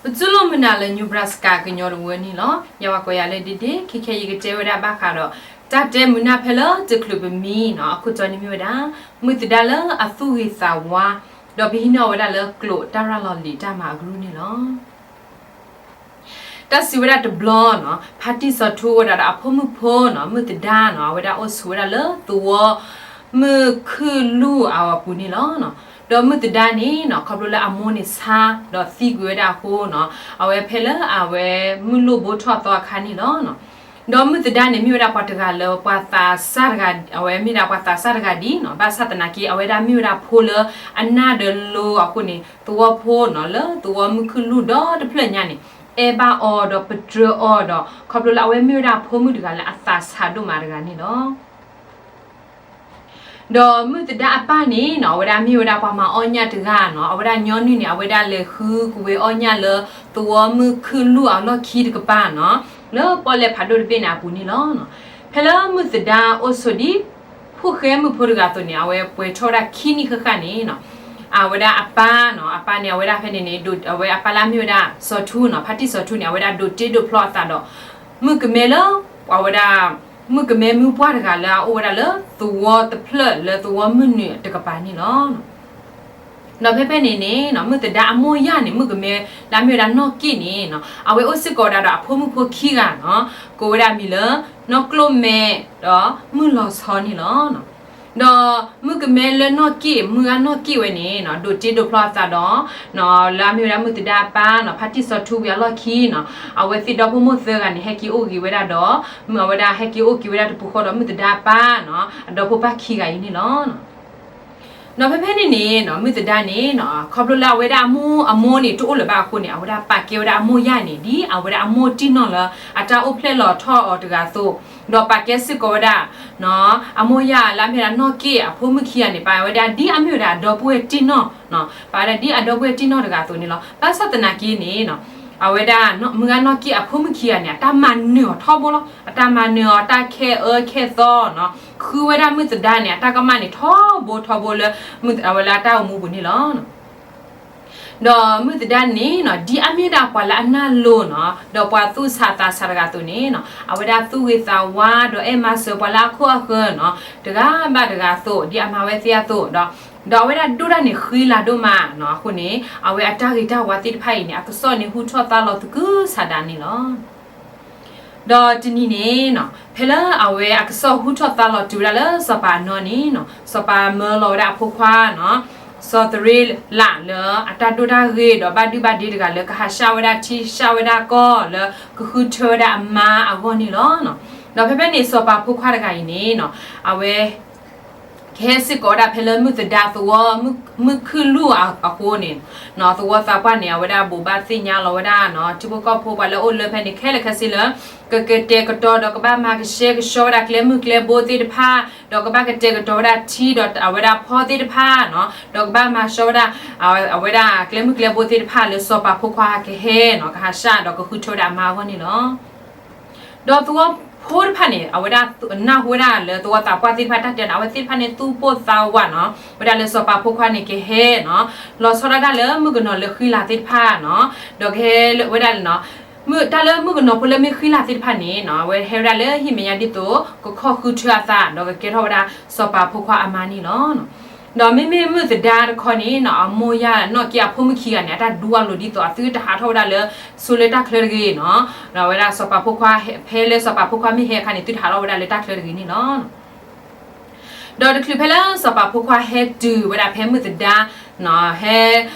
ပတူၢ်လိာ်မုာ်နၤလၢ Nebraska ကညီတဝၢန့ၣ်လီၤ. ယဝဲကိးယၤလၢဒ့ဒ့, ခဲခဲအံၤယကတဲဝဲဒၣ်ဘၣ်ဃးဒီး တၢ်တဲမုာ်နၢ်ဖဲလၢတချုးပမံနီၤ, အခိၣ်တီန့ၣ်မ့ၢ်ဝဲဒၣ် မုၢ်သဒါလၢအသူၣ်ဂ့ၤသးဝါ, ဒီးပဟံးန့ၢ်အီၤဝဲဒၣ်လၢကျိာ်တၢ်ရၤလီၤလံာ်တၢ်မၤအကရူၢ်န့ၣ်လီၤ. တၢ်စံးဝဲဒၣ်တဘျီနီၤ, ဖါတံၢ်စီၤထူအိၣ်ဝဲဒၣ်ဒီးအဖိမုၣ်ဖိနီၤ, မုၢ်သဒါနီၤ, အဝဲဒၣ်အိၣ်ဆိးဝဲဒၣ်လၢသဝီမုၢ်ခုၣ်လူၢ်အပူၤန့ၣ်လီၤ. ဒီးမုၢ်သဒါန့ၣ်နီၤ, ခီဖျိလၢအမိၢ်န့ၣ်ဆါ ဒီးသံကွံာ်ဝဲဒၣ်အဃိနီၤ, အဝဲဖဲလၢအဝဲမုၢ်လိၣ်ဘိထီၣ်သီအခါန့ၣ်လီၤ. ဒီးမုၢ်သဒါန့ၣ် မ့ၢ်ဝဲဒၣ်ပှၤတဂၤလၢပှၤသးစၢ်တဂၤ, အဝဲမ့ၢ်ဒၣ်ပှၤသးစၢ်တဂၤဒ်နီၤ, ဘၣ်ဆၣ်သနာ်က့ အဝဲဒၣ်မ့ၢ်ဝဲဒၣ်ဖိလၢအနၢ်ဒီးလိၤအဃိန့ၣ် သဝီဖိနီၤ, လၢသဝီမုၢ်ခုၣ်လူၢ်ဒီတဖျၢၣ်ညါန့ၣ် အဲၣ်ဘၣ်အီၤဒီးပတြၢၤအီၤဒီး ခီဖျိလၢအဝဲမ့ၢ်ဝဲဒၣ်ဖိမုၣ်တဂၤလၢအသးဆါဒိၣ်မးတဂၤန့ၣ်လီၤ. ဒီးမုၢ်သဒါအပၢ်န့ၣ်နီၤ, အဝဲဒၣ်မ့ၢ်ဝဲဒၣ်ပှၤမၤအီၣ်ညၣ်တဂၤနီၤ, အဝဲဒၣ်ညီနုၢ်န့ၣ် အဝဲဒၣ်လဲၤဃုကဝဲၤအီၣ်ညၣ်လၢ သဝီမုၢ်ခုၣ်လူၢ်အလီၢ်ခံတကပၤနီၤ, လၢပီၣ်လဲၣ်ဖးဒိၣ်တဘ့ၣ်န့ၣ်အပူၤန့ၣ်လီၤ. ဖဲလၢမုၢ်သဒါအိၣ်ဆိးဒ် ဖိၣ်ဃဲမုၣ်ဖိတဂၤအသိးန့ၣ် အဝဲပှဲၤထီၣ်ဝဲဒၣ်ခံနံၣ်ဃၣ်ဃၣ်န့ၣ်နီၤ, အဝဲဒၣ်အပၢ်နီၤ, အပၢ်န့ၣ် အဝဲဒၣ်ဖဲန့ၣ်န့ၣ် အဝဲအပၢ်လၢအမ့ၢ်ဝဲဒၣ်စီၤထူနီၤ, ဖါတံၢ်စီၤထူန့ၣ် အဝဲဒၣ်ဒိးတ့ဒိးဖျီအသးဒီး မုၣ်ကမဲလၢ အဝဲဒၣ် မုၣ်ကမဲမုၢ်ပှၢ်တဂၤလၢအအိၣ်ဝဲဒၣ်လၢသဝီတဖျၢၣ်လၢသဝီမုၢ်နုာ်တကပၤန့ၣ်လီၤ. ဒီးဖဲဖဲန့ၣ်န့ၣ်နီၤ, မုၢ်သဒါအမိၢ်ယၢ်န့ၣ် မုၣ်ကမဲလၢအမ့ၢ်ဝဲဒၣ်နီၢ်က့ၣ်န့ၣ်နီၤ, အဝဲအိၣ်စ့ၢ်ကီးဝဲဒၣ်ဒီးအဖိမုၣ်ဖိခံဂၤနီၤ, ကိးဝဲဒၣ်မံၤလၢ နီၢ်ကျိၣ်မဲဒီးမုၢ်လီၤဆီန့ၣ်လီၤ. ဒီးမုၣ်ကမဲလၢနီၢ်က့ၣ်, မုၢ်ဂၤနီၢ်က့ၣ်ဝဲန့ၣ်နီၤ, ဒိးတ့ဒိးဖျီအသးဒီး လၢအမ့ၢ်ဝဲဒၣ်မုၢ်သဒါအပၢ်နီၤ, ဖါတံၢ်စီၤထူဝံၤအလီၢ်ခံနီၤ, အဝဲသ့ၣ်ဒီဖိမိၢ်သၢဂၤန့ၣ် ဟဲက့ၤအိၣ်ဂ့ၤဝဲဒၣ်ဒီး မုၢ်အဝဲဒၣ်ဟဲက့ၤအိၣ်က့ၤဝဲဒၣ်တပူၤဃီဒီးမုၢ်သဒါအပၢ်နီၤ, အဒီဖိပၢ်ခံဂၤအံၤန့ၣ်လီၤ. ဒီးဖဲဖဲန့ၣ်န့ၣ်နီၤ, မုၢ်သဒါန့ၣ်နီၤ, ခီဖျိလၢအဝဲဒၣ်အမိၢ်, အမိၢ်န့ၣ်တအိၣ်လၢၤဘၣ်အဃိန့ၣ်, အဝဲဒၣ်ပာ်ကဲဝဲဒၣ်အမိၢ်ယၢ်န့ၣ် ဒ်အဝဲဒၣ်အမိၢ်တံၢ်နီၢ်လၢအတၢ်အိၣ်ဖျဲၣ်လီၤထီၣ်အီၤတဂၤအသိး, ဒီးပာ်ကဲစ့ၢ်ကီးဝဲဒၣ် အမိၢ်ယၢ်လၢအမ့ၢ်ဝဲဒၣ်နီၢ်က့ၣ်အဖိမုၣ်ခံဂၤန့ၣ် ပာ်ဝဲဒၣ်ဒ်အမ့ၢ်ဝဲဒၣ်အဒီပုၢ်ဝဲၢ်တံၢ်နီၢ်, ပာ်ဝဲဒၣ်ဒ်အဒီပုၢ်ဝဲၢ်တံၢ်နီၢ်တဂၤအသိးန့ၣ်လီၤ. ဘၣ်ဆၣ်သနာ်က့န့ၣ် အဝဲဒၣ်မုၢ်ဂၤနီၢ်က့ၣ်အဖိမုၣ်ခံဂၤန့ၣ် အတၢ်မၤနၢၤအီၤထီဘိလီၤ. အတၢ်မၤနၢၤအီၤ တၢ်ခဲအၢခဲသီနီၤ, ဃုဝဲဒၣ်မုၢ်သဒါန့ၣ် အတၢ်ကမၣ်န့ၣ်ထီဘိထီဘိလၢ အဝဲလၢအတၢ်အိၣ်မူပူၤန့ၣ်လီၤ. ဒီးမုၢ်သဒါန့ၣ်နီၤ, ဒ်အမ့ၢ်ဒၣ်ပှၤလၢအနၢ်လိၤနီၤ, ဒီးပှၤသူၣ်ဆးသးဆးတဂၤအသိးန့ၣ်နီၤ, အဝဲဒၣ်သူၣ်ဂ့ၤသးဝါ ဒီးအဲၣ်မၤစၢၤပှၤလၢအခိၣ်အဃၢၤနီၤ, တဂၤဘၣ်တဂၤအသိး ဒ်အမၤဝဲသ့ၣ်အသိးဒီး, ဒီးအဝဲဒၣ်ဒိၣ်တၢ်န့ၣ်ဃံလၤဒိၣ်မးနီၤ, အဃိန့ၣ် အဝဲအတၢ်ဂ့ၤတၢ်ဝါသ့ၣ်တဖၣ်အံၤန့ၣ် အကစီၣ်န့ၣ်ဟူထီၣ်သါလီၤသကုၤဆးဒးန့ၣ်လီၤ. ဒီးတနံၤန့ၣ်နီၤ, ဖဲလၢအဝဲအကစီၣ်ဟူထီၣ်သါလီၤတုၤဝဲဒၣ်လၢစီၤပၤအနီၢ်န့ၣ်နီၤ, စီၤပၤမၢလီၤဝဲဒၣ်အဖိခွါနီၤ, စီၤသရ့လးလၢအတၢ်ဒိၣ်တၢ်ဂ့ၤ ဒီးဘၣ်ဒုၣ်ဘၣ်ဒ့တဂၤလၢကဟးဆှၣ်ဝဲဒၣ်ထံ ဆှၣ်ဝဲဒၣ်ကီၢ်လၢကဃုထၢဝဲဒၣ်အမါအဂီၢ်န့ၣ်လီၤ. ဒီးဖဲဖဲန့ၣ်စီၤပၤဖိခွါတဂၤအံၤန့ၣ်နီၤ, အဝဲ ကဟဲစ့ၢ်ကီးဝဲဒၣ်ဖဲလၢမုၢ်သဒါသဝီမုၢ်ခုၣ်လူၢ်အဃိန့ၣ်, သဝီသးပှၢ်န့ၣ် အဝဲဒၣ်ဘိးဘၣ်သ့ၣ်ညါလီၤဝဲဒၣ်နီၤ, ထံဖိကီၢ်ဖိပှၤလၢအအိၣ်လၢဖဲန့ၣ်ခဲလၢာ်ခဲဆ့လၢ ကကတဲာ်ကတီၤဒီးကဘၣ်မၤကဆှဲကဆှီဝဲဒၣ်ကျဲမုၢ်ကျဲဘိသ့ၣ်တဖၣ်, ဒီးကဘၣ်ကတဲာ်ကတီၤဝဲဒၣ်ထံဒီးအဝဲဒၣ်ဖီသ့ၣ်တဖၣ်နီၤ, ဒီးကဘၣ်မၤဆှီဝဲဒၣ် အဝဲဒၣ်ကျဲမုၢ်ကျဲဘိသ့ၣ်တဖၣ်လၢစီၤပၤဖိခွါကဟဲနီၤ, ကဟးဆှၣ်ဒီးကဃုထၢဝဲဒၣ်အမါအဂီၢ်န့ၣ်လီၤ. ဒီးသဝီဖိတဖၣ်န့ၣ် အဝဲဒၣ်နၢ်ဟူဝဲဒၣ်လၢသဝီသးပှၢ်သ့ၣ်တဖၣ်တၢ်တဲန့ၣ် အဝဲသ့ၣ်တဖၣ်န့ၣ်သူၣ်ပိၢ်သးဝးနီၤ, ဝဲဒၣ်လၢစီၤပၤဖိခွါန့ၣ်ကဟဲနီၤ, လီၤဆီဒၣ်တၢ်လၢမုၣ်ကနီၤလၢဃံလၤသ့ၣ်တဖၣ်နီၤ, ဒီးကဟဲဝဲဒၣ်လၢ တၢ်လၢမုၣ်ကနီၤဖိလၢမ့ၢ်ဃံလၤသ့ၣ်တဖၣ်န့ၣ်နီၤ, အဝဲဟဲဝဲဒၣ်လၢဟံၣ်မဲာ်ညါဒ်သိး ကခီၣ်ဃုထၢအသး ဒီးကကဲထီၣ်ဝဲဒၣ်စီၤပၤဖိခွါအမါန့ၣ်လီၤ. ဒီးမ့မ့ၢ်မုၢ်သဒါတခီန့ၣ်နီၤ, အမိၢ်ယၢ်နီၢ်က့ၣ်အဖိမုၣ်ခံဂၤန့ၣ် အတၢ်ဒူအလိၤဒ်သိး အသုတဟးထီၣ်ဝဲဒၣ်လၢ ဆိလၢတၢ်ချၢတဂ့ၤနီၤ, ဒီးဝဲဒၣ်စီၤပၤဖိခွါ ဖဲလၢစီၤပၤဖိခွါမ့ၢ်ဟဲအခါန့ၣ် သုတဟးထီၣ်ဝဲဒၣ်လၢတၢ်ချၢတဂ့ၤန့ၣ်လီၤ. ဒီးတချုးဖဲလၢစီၤပၤဖိခွါဟဲတုၤဝဲဒၣ်ဖဲမုၢ်သဒါ ဟဲ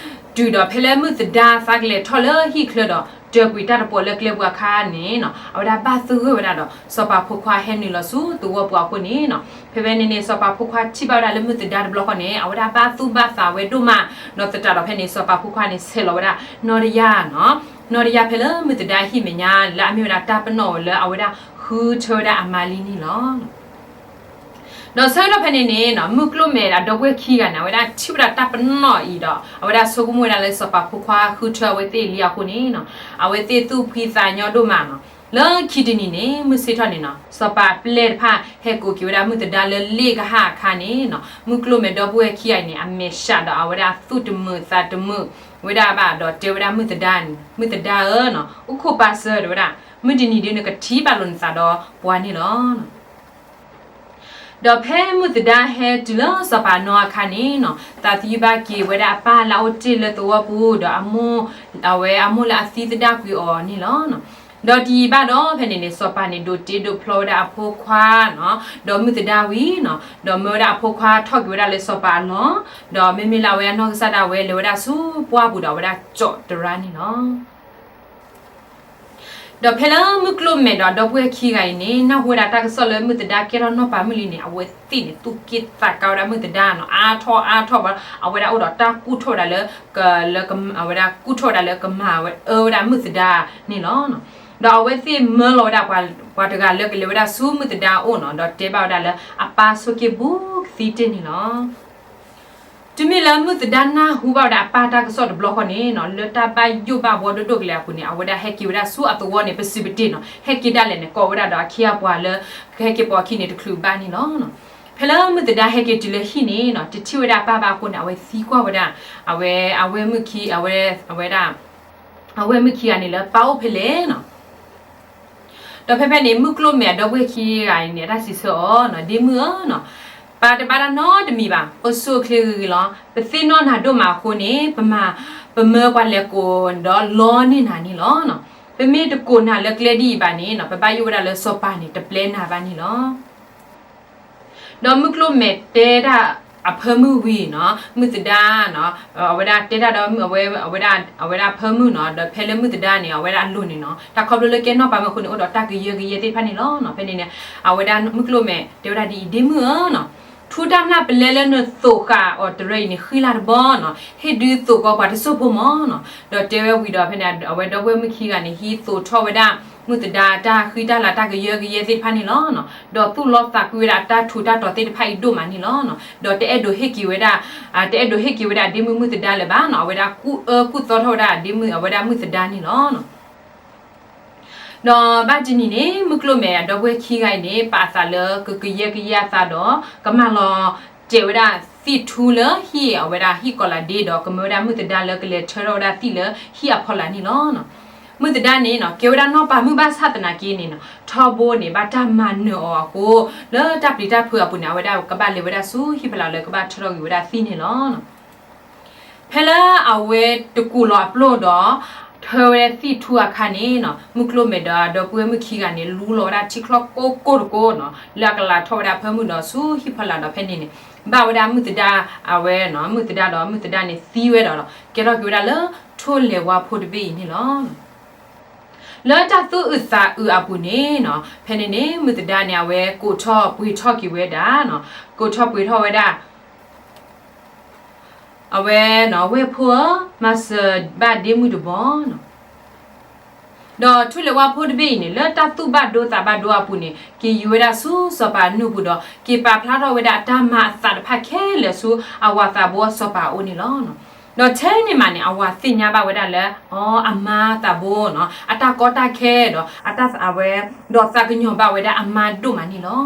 တုၤဒီးဖဲလၢမုၢ်သဒါသးကလဲၤထီၣ်လၢဟံၣ်ချၢဒီး တၢၤကွံာ်တၢ်တပီၤလၢကျဲပူၤအခါန့ၣ်နီၤ, အဝဲဒၣ်ဘၣ်သဂၢၢ်ဝဲဒၣ်ဒီး စီၤပၤဖိခွါဟဲနုာ်လီၤဆူသဝီပူၤအဃိန့ၣ်နီၤ, ဖဲဖဲန့ၣ်န့ၣ် စီၤပၤဖိခွါထံၣ်ဘၣ်ဝဲဒၣ်လၢမုၢ်သဒါတဘျီဃီန့ၣ် အဝဲဒၣ်ဘၣ်သူၣ်ဘၣ်သးဝဲဒိၣ်မး, ဒီးသတးဒီးဖဲန့ၣ် စီၤပၤဖိခွါန့ၣ် ဆဲးလီၤဝဲဒၣ် နီၢ်တယၢ်နီၤ, နီၢ်တယၢ်ဖဲလၢမုၢ်သဒါဟံၣ်မဲာ်ညါ လၢအမ့ၢ်ဝဲဒၣ်တၢ်ပနီၣ်အီၤလၢအဝဲဒၣ်ဃုထၢဝဲဒၣ်အမါလံန့ၣ်လီၤ. ဒီးဆၢကတီၢ်ဖဲန့ၣ်န့ၣ်နီၤ, မုၢ်ကျိၣ်မဲဒီးအဒီပုၢ်ဝဲၢ်ခံဂၤန့ၣ် အဝဲဒၣ်ထံၣ်ဝဲဒၣ်တၢ်ပနီၣ်အံၤဒီး အဝဲဒၣ်ဆိကမိၣ်ဝဲဒၣ်လၢစီၤပၤဖိခွါဃုထၢအဝဲသ့ၣ်လံအဃိန့ၣ်နီၤ, အဝဲသ့ၣ်သူၣ်ဖှံသးညီဒိၣ်မးနီၤ. လၢခံတနံၤန့ၣ် မုၢ်ဆ့ၣ်ထီၣ်န့ၣ်နီၤ, စီၤပၤအပျဲၢ်တဖၣ်ဟဲကိးက့ၤဝဲဒၣ်မုၢ်သဒါလၢလ့ၣ်ကဟၣ်အခါန့ၣ်နီၤ, မုၢ်ကျိၣ်မဲဒီပုၢ်ဝဲၢ်ခံဂၤအံၤန့ၣ် အမဲာ်ဆှးဒီးအဝဲဒၣ်သူၣ်တမုာ်သးတမုာ် ဝဲဒၣ်ဘၣ်ဒီးတဲဝဲဒၣ်မုၣ်သဒါန့ၣ်, မုၣ်သဒါဧၢနီၤ, အိၣ်ခိးပာ်စၢၤတဲဝဲဒၣ်, မုၢ်တနံၤဒုန့ၣ် ကထံၣ်ဘၣ်လိာ်နသးဒီးပှၤန့ၣ်လီၤ. ဒီးဖဲမုၢ်သဒါဟဲတုၤလၢစီၤပၤနီၤအခါန့ၣ်နီၤ, သးသယုၢ်ဘၣ်က့ၤဝဲဒၣ်အပၢ်လၢအအိၣ်တ့ၢ်လၢသဝီပူၤ, ဒီးအမိၢ်, အဝဲအမိၢ်လၢအသံသဒၣ်ကွံာ်အီၤန့ၣ်လီၤ. ဒီးတယံာ်ဘၣ်ဒီးဖဲန့ၣ်န့ၣ် စီၤပၤန့ၣ်ဒိးတ့ဒိးဖျီဝဲဒၣ်အဖိခွါနီၤ, ဒီးမုၣ်သဒါဝံၤနီၤ, ဒီးမၢဝဲဒၣ်အဖိခွါထီၣ်က့ၤဝဲဒၣ်လၢစီၤပၤအလီၢ်, ဒီးမ့မ့ၢ်လၢအဝဲအနီၢ်ကစၢ်ဒၣ်ဝဲလဲၤဝဲဒၣ်ဆူပှၢ်ပူၤဒီးအဝဲဒၣ်ကၠီးတရါန့ၣ်လီၤ. ဒီးဖဲလၢမုၢ်ကျိၣ်မဲာ်ဒီးဒီပုၢ်ဝဲၢ်ခံဂၤအံၤန့ၣ် နၢ်ဟူဝဲဒၣ်တၢ်ကစီၣ်လၢမုၣ်သဒါကဲထီၣ်နီၢ်ပၤမုၣ်လံန့ၣ် အဝဲသ့ၣ်န့ၣ် သူၣ်က့ၣ်သးကါဝဲဒၣ်မုၣ်သဒါနီၤ, အါထီၣ်အါထီၣ်ဘၣ်, အဝဲဒၣ်အိၣ်ဒီးတၢ်ကူၣ်ထီၣ်ဝဲဒၣ်လၢ က, လၢက, အဝဲဒၣ်ကူၣ်ထီၣ်ဝဲဒၣ်လၢကမၤဝဲအၢဝဲဒၣ်မုၣ်သဒါန့ၣ်လီၤ. ဒီးအဝဲသ့ၣ်မၢလီၤဝဲဒၣ်ပှၤတဂၤလၢကလဲၤဝဲဒၣ်ဆူမုၣ်သဒါအအိၣ်နီၤ, ဒီးတဲဘၣ်ဝဲဒၣ်လၢအပၢ်ဆိးက့ၣ်ဘူးကသံတ့ၢ်န့ၣ်လီၤ. တုၤမ့ၢ်လၢမုၣ်သဒါနၢ်ဟူဘၣ်ဝဲဒၣ်အပၢ်တၢ်ကစီၣ်တဘျီဃီန့ၣ်နီၤ, လၢတၢ်ဘၣ်ယိၣ်ဘၣ်ဘှီဒိၣ်ဒိၣ်ကလဲာ်အပူၤန့ၣ် အဝဲဒၣ်ဟဲက့ၤဝဲဒၣ်ဆူအသဝီန့ၣ် ပစုပတ့ၢ်နီၤ, ဟဲက့ၤဒၣ်လဲာ်န့ၣ် ကိးဝဲဒၣ်ဒီးအခ့အပှၤလၢ ကဟဲက့ၤပိာ်အခံန့ၣ်တချုးဘၣ်န့ၣ်လီၤ. ဖဲလၢမုၣ်သဒါဟဲက့ၤတုၤလၢဟံၣ်န့ၣ်နီၤ, တထံၣ်ဝဲဒၣ်အပၢ်ဘၣ်အဃိန့ၣ် အဝဲသံကွၢ်ဝဲဒၣ် အဝဲ, အဝဲမုၣ်ခံ, အဝဲဒၣ်, အဝဲမုၣ်ခံဂၤန့ၣ်လၢပၢ်အိၣ်ဖဲလဲၣ်နီၤ. ဒီးဖဲဖဲန့ၣ် မုၢ်ကျိၣ်မဲာ်အဒီပုၢ်ဝဲၢ်ခံဂၤအံၤန့ၣ် အတၢ်စံးဆၢအီၤနီၤ, ဒ့မုၣ်ဧၢနီၤ, ပၢ်တဘၣ်တၢ်နီတမံၤဘၣ်, အိၣ်ဆူၣ်အိၣ်ချ့ဂ့ၤဂ့ၤလီၤ. ပသ့ၣ်နီၣ်နၤဒိၣ်မးအဃိန့ၣ် ပမၤ, ပမၢပှၤလဲၤကိးဒီးလီန့ၢ်နၤန့ၣ်လီၤ. ပမ့ၢ်တကိးနၤလၢကျဲဒ်အံၤဘၣ်န့ၣ်နီၤ, ပဘၣ်ယိၣ်ဝဲဒၣ်လၢစီၤပၤန့ၣ် တပျဲနၤဘၣ်န့ၣ်လီၤ. ဒီးမုၢ်ကျိၣ်မဲာ်တဲဒၣ်အဖၢမုၢ်ဝံၤနီၤ, မုၣ်သဒါနီၤ, အဝဲဒၣ်တဲတၢ်ဒီးမုၢ်, အဝဲ, အဝဲဒၣ်, အဝဲဒၣ်အဖၢမုၢ်နီၤ, ဒီးဖဲလၢမုၣ်သဒါန့ၣ် အဝဲဒၣ်အလိၤန့ၣ်နီၤ, တၢ်ခီဖျိလၢကဲနီၢ်ပၤမုၣ်အဃိန့ၣ် အိၣ်ဒီးတၢ်ကယၢကယဲသ့ၣ်တဖၣ်န့ၣ်လီၤနီၤ. ဖဲန့ၣ်န့ၣ် အဝဲဒၣ်မုၢ်ကျိၣ်မဲာ်တဲဝဲဒၣ်ဒ်အံၤ, ဒ့မုၣ်ဧၢနီၤ, ထူတၢ်မျၢ်ပလဲလၢနသိးဃာ်အီၤတရၢအံၤန့ၣ် ဃံလၤတဘီနီၤ, ဟ့ၣ်ဒုးသိးကီးပှၤတစိၢ်ဖိမၢ်နီၤ. ဒီးတဲဝဲဝံၤဒီးဖဲန့ၣ် အဝဲဒီပုၢ်ဝဲၢ်မုၣ်ခံဂၤန့ၣ် ဟံးသိးထီၣ်ဝဲဒၣ် မုၣ်သဒါတၢ်ဃံတၢ်လၤတၢ်ကယၢကယဲသ့ၣ်တဖၣ်န့ၣ်လီၤ. ဒီးသူၣ်လီသးကွံဝဲဒၣ်အတၢ်ထူးတၢ်တီၤသ့ၣ်တဖၣ်အံၤဒိၣ်မးန့ၣ်လီၤ. ဒီးတအဲၣ်ဒိးဟ့ၣ်က့ၤဝဲဒၣ်, တအဲၣ်ဒိးဟ့ၣ်က့ၤဝဲဒၣ်ဒ့မုၣ်မုၣ်သဒါလၢၤဘၣ်နီၤ, အဝဲဒၣ်ကူၣ်အၢကူၣ်သီထီၣ်ဝဲဒၣ်ဒ့မုၣ်အဝဲဒၣ်မုၣ်သဒါန့ၣ်လီၤ. ဒီးဘၣ်တနံၤန့ၣ် မုၢ်ကျိၣ်မဲာ်အဒီပုၢ်ဝဲၢ်ခံဂၤအံၤန့ၣ် ပာ်အသးလၢကကယဲကယဲအသးဒီး ကမၤလီၤတဲာ်ဝဲဒၣ်သံၣ်ထူလၢဟံၣ်အဝဲဒၣ်ဟံၣ်ကီးလးဒ့ဒီး ကမၢဝဲဒၣ်မုၣ်သဒါလၢကလဲၤထၢထီၣ်ဝဲဒၣ်သံၣ်လၢဟံၣ်အဖီလာ်န့ၣ်လီၤ. မုၣ်သဒါန့ၣ်နီၤ ကဲဝဲဒၣ်နီၢ်ပၤမုၣ်ဘၣ်ဆၣ်သနာ်က့န့ၣ်နီၤ ထီဘိန့ၣ် ဘၣ်တၢ်မၤနၢၤအီၤအဃိ လၢတၢ်ပျံၤတၢ်ဖုးအပူၤန့ၣ် အဝဲဒၣ်ကဘၣ်လဲၤဝဲဒၣ်ဆူဟံၣ်ဖီလာ်လၢကဘၣ်ထၢထီၣ်က့ၤဝဲဒၣ်သံၣ်န့ၣ်လီၤ. ဖဲလၢအဝဲတကူးလီၤအပျိၢ်ဒီး ထၢဝဲသံၣ်ထူအခါန့ၣ်နီၤ မုၢ်ကျိၣ်မဲာ်ဒီးအဒီပုၢ်ဝဲၢ်မုၣ်ခံဂၤန့ၣ် လူလီၤဝဲဒၣ်ထံချီၣ်ကိၢ်ကိၢ်တကိးနီၤ လၢအကလးထီၣ်ဝဲဒၣ်အဖၢမုၢ်ဒီးဆူဟံၣ်ဖီလာ်ဒီးဖဲန့ၣ်န့ၣ် ဘၣ်ဝဲဒၣ်မုၣ်သဒါ အဝဲနီၤ မုၣ်သဒါဒီးမုၣ်သဒါန့ၣ်သံဝဲဒီး ကဲထီၣ်က့ၤဝဲဒၣ်လၢထိၣ်လဲၤဝါဖိတဘ့ၣ်အံၤန့ၣ်လီၤ. လၢတၢ်သူၣ်အုးသးအုးအပူၤန့ၣ်နီၤ ဖဲန့ၣ်န့ၣ် မုၣ်သဒါန့ၣ် အဝဲကိးထီၣ်ပှ့ၤထီၣ်က့ၤဝဲဒၣ်နီၤ ကိးထီၣ်ပှ့ၤထီၣ်ဝဲဒၣ် အဝဲနီၤ ဝဲၢ်ဖိဧၢ မၤစၢၤဘၣ်ဒ့မုၣ်တဘီနီၤ. ဒီးထိၣ်လဲၤဝါဖိတဘ့ၣ်အံၤန့ၣ် လၢတၢ်သူၣ်ဘၣ်ဒိသးဘၣ်ဒိအပူၤန့ၣ် က့ၤယူၤဝဲဒၣ်ဆူစီၤပၤအနုာ်ပူၤဒီး က့ၤပာ်ဖျါထီၣ်ဝဲဒၣ်အတၢ်မၤအသးတဖၣ်ခဲလၢာ်ဆူအဝၤသးဘိစီၤပၤအအိၣ်န့ၣ်လီၤ. ဒီးထဲန့ၣ်မးန့ၣ် အဝၤသ့ၣ်ညါဘၣ်ဝဲဒၣ်လၢ အီ အမါသးဘိနီၤ အတၢ်ကီတၢ်ခဲဒီး အတၢ်အဝဲ ဒီးသးကညီၤဘၣ်ဝဲဒၣ်အမါဒိၣ်မးန့ၣ်လီၤ.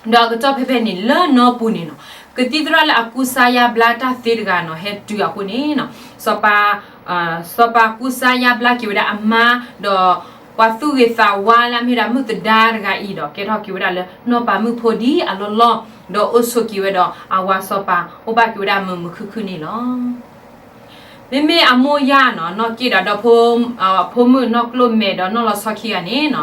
ဒီးအကတီၢ်ဖဲဖဲန့ၣ် လၢနီၢ်ပူၤန့ၣ်နီၤ ကသံၣ်သရၣ်လၢအကူစါယါဘျါတၢ်သ့တဂၤနီၤ ဟဲတုၤအဃိန့ၣ်နီၤ စီၤပၤ စီၤပၤကူစါယါဘျါက့ၤဝဲဒၣ်အမါ ဒီးပှၤသူၣ်ဂ့ၤသးဝါလၢအမ့ၢ်ဒၣ်မုၣ်သဒါတဂၤအံၤဒီး ကဲထီၣ်က့ၤဝဲဒၣ်လၢနီၢ်ပၤမုၣ်ဖိဒ်အလီၢ်လီၢ် ဒီးအိၣ်ဆိးက့ၤဝဲဒီးအဝၤစီၤပၤ အိၣ်ဘၣ်က့ၤဝဲဒၣ်မုာ်မုာ်ခုၣ်ခုၣ်န့ၣ်လီၤ. မ့မ့ၢ်အမိၢ်ယါနီၤ နီၢ်က့ၣ်ဒီးဒီဖိ ဖိမုၣ်နီၢ်ကျိၣ်မဲာ်ဒီးနီၢ်လီၤဆီခံဂၤန့ၣ်နီၤ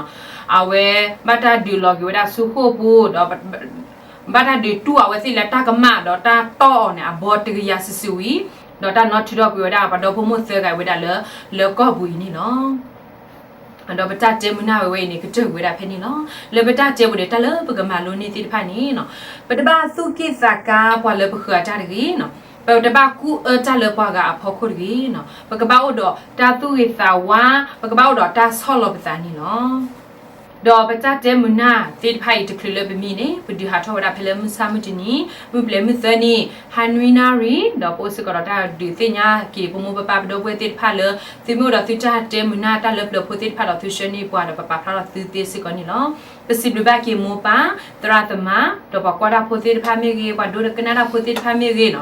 အဝဲဘၣ်တၢ်ဒုးလီၤက့ၤဝဲဒၣ်ဆူဃိာ်ပူၤဒီး ဘၣ်တၢ်ဒုးတူၢ်အဝဲသ့ၣ်လၢတၢ်ကမၣ်ဒီးတၢ်တီၢ်အီၤန့ၣ် အဘီတကယၤစုာ်စုာ်ဝံၤ ဒီးတၢ်နီၣ်ထုးထီၣ်ကွံာ်ဝဲဒၣ်ပှၤဒီဖိမိၢ်သၢဂၤဝဲဒၣ်လၢ လၢကီၢ်ပူၤအံၤန့ၣ်လီၤ. ဒီးပတၢ်တဲမုာ်နၢ်ဝဲဝဲအံၤန့ၣ် ကတၢၢ်ကွံာ်ဝဲဒၣ်ဖဲန့ၣ်လီၤ. လၢပတၢ်တဲပူၤန့ၣ် တၢ်လၢပကမၤလိန့ၢ်သ့ၣ်တဖၣ်န့ၣ်နီၤ ပတဘၣ်သူၣ်က့ၣ်သးကါပှၤလၢပဃၢၤအတၢ်တဂ့ၤနီၤ ပတဘၣ်ကူၣ်အၢတၢ်လၢပှၤဂၤအဖီခိၣ်တဂ့ၤနီၤ ပကဘၣ်အိၣ်ဒီးတၢ်သူၣ်ဂ့ၤသးဝါ ပကဘၣ်အိၣ်ဒီးတၢ်ဆီၣ်လီၤပသးန့ၣ်လီၤ. ဒီးပတၢ်တဲမုာ်နၢ်သ့ၣ်တဖၣ်အံၤတချုးလၢပမံန့ၣ် ပဒုးဟးထီၣ်ဝဲဒၣ်ဖဲလၢမုၢ်ဆၣ်မုၢ်တနံၤ မုၢ်ပျဲၤမုၢ်သၢနံၤ ဟါနွံနၣ်ရံၣ် ဒီးပအိၣ်စ့ၢ်ကီးဒီးတၢ်ဒုးသ့ၣ်ညါက့ၤ ပမိၢ်ပပၢ်ပဒီပုၢ်ဝဲၢ်သ့ၣ်တဖၣ်လၢ သုမ့ၢ်အိၣ်ဒီးသုတၢ်တဲမုာ်နၢ်တၢ်လၢပျၢၤဖိသ့ၣ်တဖၣ်ဒီး သုဆှၢန့ၢ်ပှၤဒီးပပာ်ဖျါထီၣ်သုသ့စ့ၢ်ကီးန့ၣ်လီၤ. ပစံးဘျုးဘၣ်က့ၤမိၢ်ပၢ် သရၣ်သမါ ဒီးပှၤကွၢ်တၢ်ဖိသ့ၣ်တဖၣ်မ့ၢ်ဂ့ၤ ပှၤဒိကနၣ်တၢ်ဖိသ့ၣ်တဖၣ်မ့ၢ်ဂ့ၤနီၤ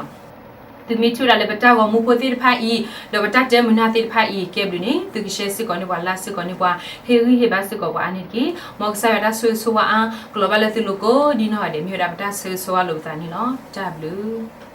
သုမ့ၢ်ထံၣ်ဝဲဒၣ်လၢပတၢ်ဂီၤမူဖိသ့ၣ်တဖၣ်အံၤ ဒီးပတၢ်တဲမုာ်နၢ်သ့ၣ်တဖၣ်အံၤ ကဲဘျုးန့ၣ် သုကshareစ့ၢ်ကီးန့ၢ်ပှၤ likeစ့ၢ်ကီးန့ၢ်ပှၤ ဟ့ၣ်ဂံၢ်ဟ့ၣ်ဘါစ့ၢ်ကီးပှၤအါန့ၣ်တက့ၢ်. မ်ကစၢ်ယွၤတၢ်ဆိၣ်ဂ့ၤဆိၣ်ဝါအါ ကလီၤဘၣ်လၢသုလိၤကိးဒ်နီၢ်ဂၤဒဲး မ့ၢ်ဝဲဒၣ်ပတၢ်ဆိၣ်ဂ့ၤဆိၣ်ဝါလိာ်ပသးန့ၣ်လီၤ. တၢ်ဘျုး